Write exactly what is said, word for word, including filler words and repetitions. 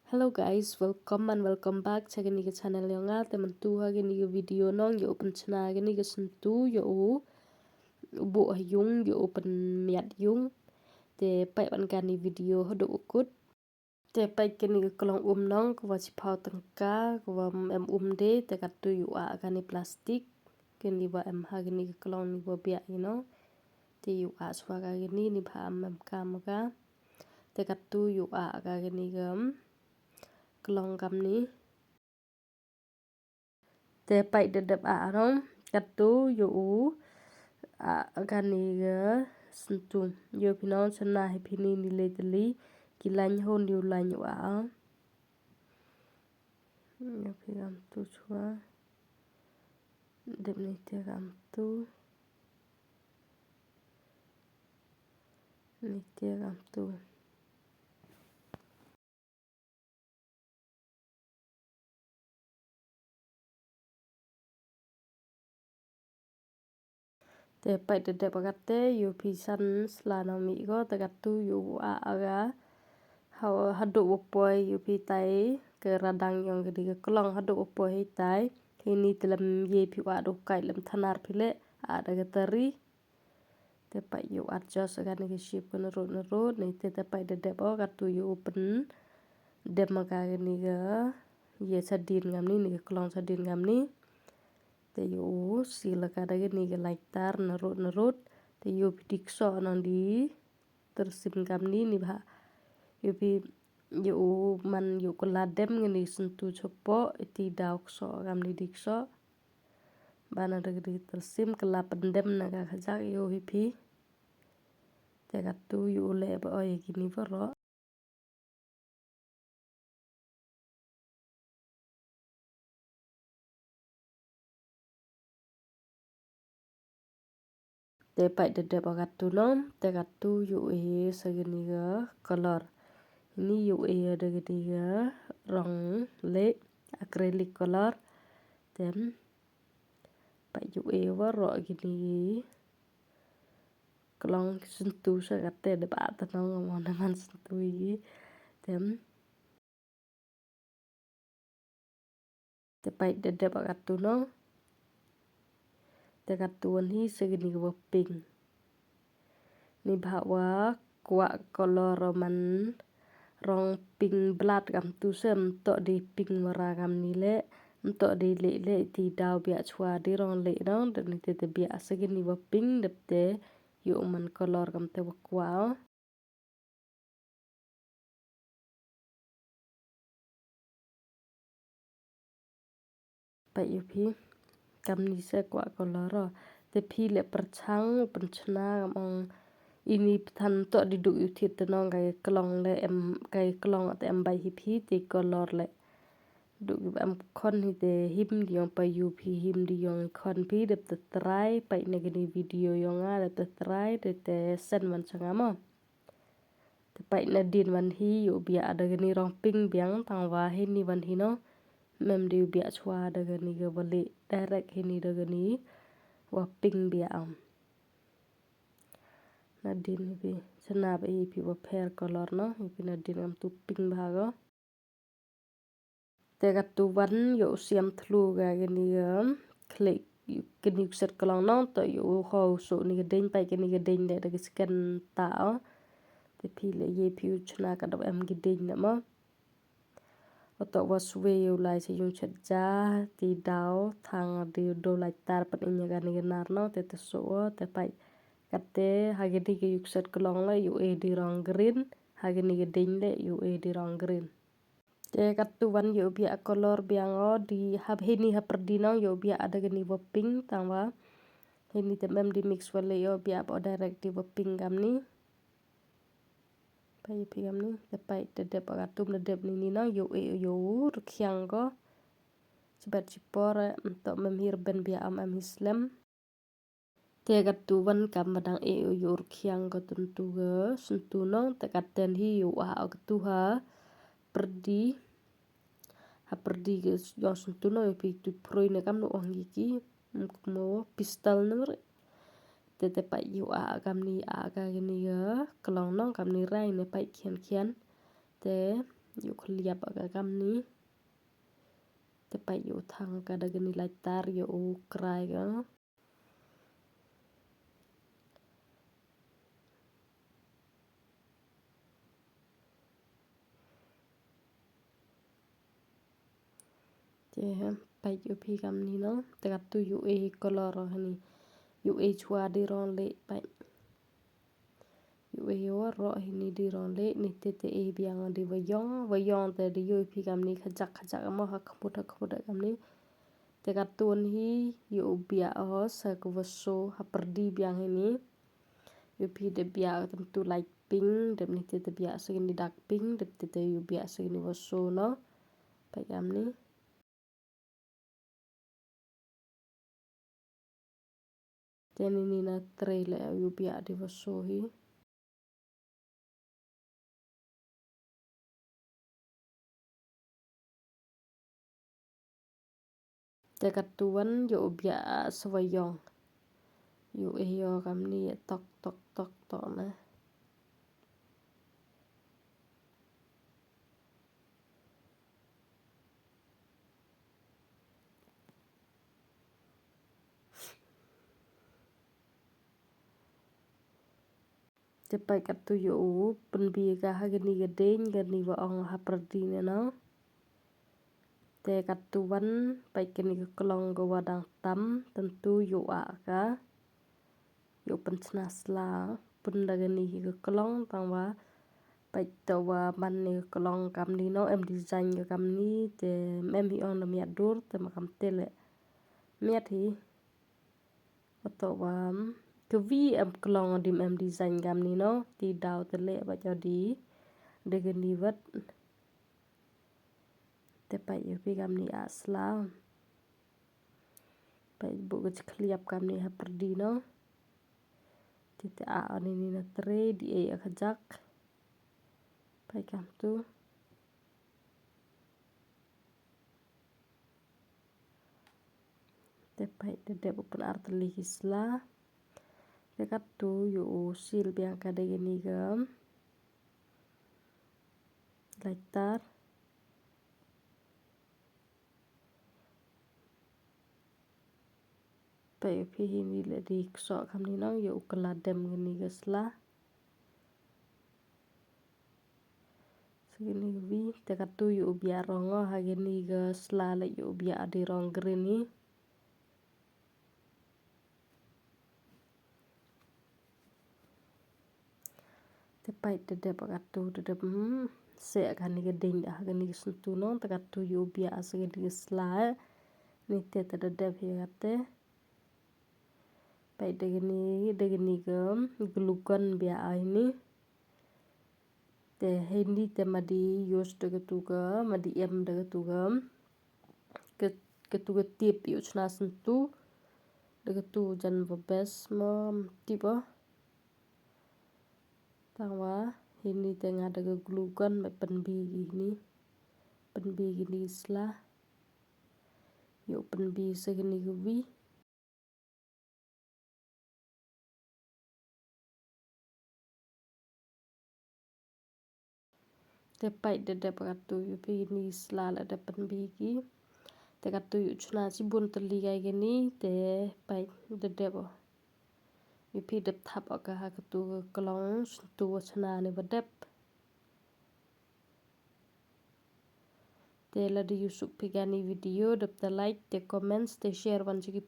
Hello guys, welcome and welcome back cha kani ka channel yong nga. Te mynta ha kani ka video nong ïa u pynchna kani ka syntu ïa u, u buh ha yung ïa u pynmiat yung. Te peit wan kani video haduh u kut. Te peit kani ka klong um nong ka wa chiphaw tyngka ka wa em um de, te katu ïa u ah kani plastik. Kani wa em ha kani ka klong ni wa biak ïa nong. Te ïa u ah shuwa ka kani ni bha em em kam ka. Te katu ïa u ah ka kani ka, mm, klong kamni. Te peit da dep ah nong, katu ïa u ah kani ka syntu. Ïa phi nong chana hi phi ni ni le teli, ki lain hon ïa u lain u ah. Ïa phi kamtu shuwa. Dep ni te kamtu. Ni te kamtu. Te peit da dep kate ïa phi san sla nong mi ko te katu ïa u ah ka. Ha, haduh wa poi ïa phi tai ka radang yong kani ka klong haduh wa poi hi tai. Hi ni te lem ïa phi u ah du kai lem thanar phi le ah da ka tari. Te peit ïa u adjust kani ka shape ka narud narud ni te, te peit da dep o katu ïa u pyndem ka kani ka ïa chadien kamni, ni ka klong chadien kamni. Te ïa u seal ka da kani ka lighter narud narud. Te ïa u phi dik soh nong di tyrsim kamni ni bha. Ïa u phi, ïa u man ïa u kylla dem kani syntu chapoh, iti daw ksoh kamni dik soh. Ba na da ka di tyrsim kylla pyndem na ka khajak ïa u hi phi. Te katu ïa u leh ba o ïa kini waroh. Te peit da dep o katu nong, te katu ïa u e sa kani ka color. Ini ïa u e da kani ka rong leh acrylic color. Te peit ïa u e waroh kini klong syntu sa kate da ba ta nong mo na man syntu ïa. Te Te peit da dep katu nong. Te katu wan hi sa kani ka wa pink. Ni bha wa kwah color man rong pink blood kamtu se, mto dei pink mara kamni le, mto dei le le ti daw biak chwa dei rong le nong, da ni te te biak sa kani wa pink dep te ïoh man color kamte wa kwah. Peit ïa phi, kamni se kwah color o. Te phi le pyrchang pynchna kam ong ini pthan to di duk ïa u thied te nong kai klong le em, kai klong te em bai hi phi te color le. Duk ïa em khon hi te him di ong pa ïa phi him di ong khon phi dep te try peit na kani video ïong nga dep te try te te send wan cha nga mo. Te peit nadien wan hi ïoh biak da kani rong pink biang tang wa hini wan hi no. Mem dei biak chwa da kani ka wa leh direct hini da kani wa pink biak am. Nadien hi phi chana ba hi phi wa pher color no hi phi nadien kam tu pink bha ko. Te katu wan ïoh u siam thlu ka kani ka khlek kani u set klong nong to ïoh u ho u so ni ka ding peit kani ka ding de da ka sken ta o. Te phi le ïa phi u chna ka dok em ki ding na mo. Oto wa swe ïa u lai sa yung chet ja ti daw thang di u do lai tar pan inya kani ka nar nong te te so o te peit. Kate ha kani ka ïoh u set klong le ïoh e di rong green ha kani ka ding le ïoh e di rong green. Te katu wan ïoh biak color biang o di hap hini hap pyrdi nong ïoh biak ada kani wa pink tang wa. Hini te mem di mix wa le ïoh biak o direct di wa pink kamni. Peit ïa phi kamni te peit te dep katu te dep ni ni nong ïoh e ïoh rkhiang ko. Chibet chipor em to mem hir ben biak am em hi slem. Te katu wan kam ba dang e u ïoh rkhiang ka tuntu ka syntu nong te katen hi ïoh ha katu ha pyrdi. Ha pyrdi ka ïoh syntu nong ïoh phi tu phroi ne kam no ong ki ki mo pistol nong re. Te te peit ïoh a kamni a ka kani ka klong nong kamni rai ne peit khian khian. Te Ïoh khliap ka kamni. Te peit ïoh thang ka da kani lighter ïoh u krai ka. Te peit ïoh phi kamni no. Te katu ïoh e color hani. Ïoh e chwa di rong leh peit. Ïoh e ïoh roh hini di rong leh ni te te e biang di wayong, wayong te di ïoh phi kamni khajak khajak mo ha khmut ha khmut kamni. Te katun hi ïoh biang o sa ka waso ha pyrdi biang hini. Ïoh phi de biang tentu light pink, dep ni te te biang sa kini dark pink, dep te te ïoh biang sa kini waso no. Peit kamni. Te ni ni na trei le ïoh biang di waso hi. Te katu wan ïoh biang sa wayong. Ïoh e ïoh kamni ïa tok tok tok tok na. Te peit katu ïoh u pynbi ka ha kani ka ding kani wa ong ha pyrdi ne no. Te katu wan peit kani ka klong ka wa dang tam tentu ïoh a ka. Ïoh pynchna sla pynda kani ka klong tang wa peit to wa man ni ka klong kamni no em design ka kamni te em hi ong da miat dur te ma kam te le miat hi. Ato wa ka wi em klong dim em design kamni no ti daw te le ba jo di de kani wat. Te peit ïoh phi kamni a sla. Peit bu ka khliap kamni ha pyrdi no. Ti te a ani ni na trei di e a khajak. Peit kamtu. Te peit da dep u pyn artylli ki sla. Te katu ïoh u sil biang ka da kani ka lighter. Peit ïoh phi hini le di kso kamni no ïoh u kala dem kani ka sla. Sa kani ka wi te katu ïoh u biang rong o ha kani ka sla le ïoh u biang di rong green hi. Te peit da dep katu da dep hmm se kani ka ding da kani ka sentu no te katu ïoh u biang sa kani ka sla. Ni te te da dep hi kate. Peit da kani da kani ka glue gun biang ai ni. Te hini te madi use da katu ka madi em da katu ka katu ka tip ïoh chna sentu da katu jan ba bes ma tip o. Tang wa hini te nga da ka glue gun me pynbi ki hini pynbi kini sla. Ïoh pynbi sa kini ka wi. Te peit da dep katu ïoh phi ni sla la da pynbi ki. Te katu ïoh chna chibun tylli kai kini te peit da dep o. Ïoh phi dep thap o ka ha katu ka klong sentu chna ni ba dep. Te la da ïoh suk phi kani video dep te like te comments te share wan chiki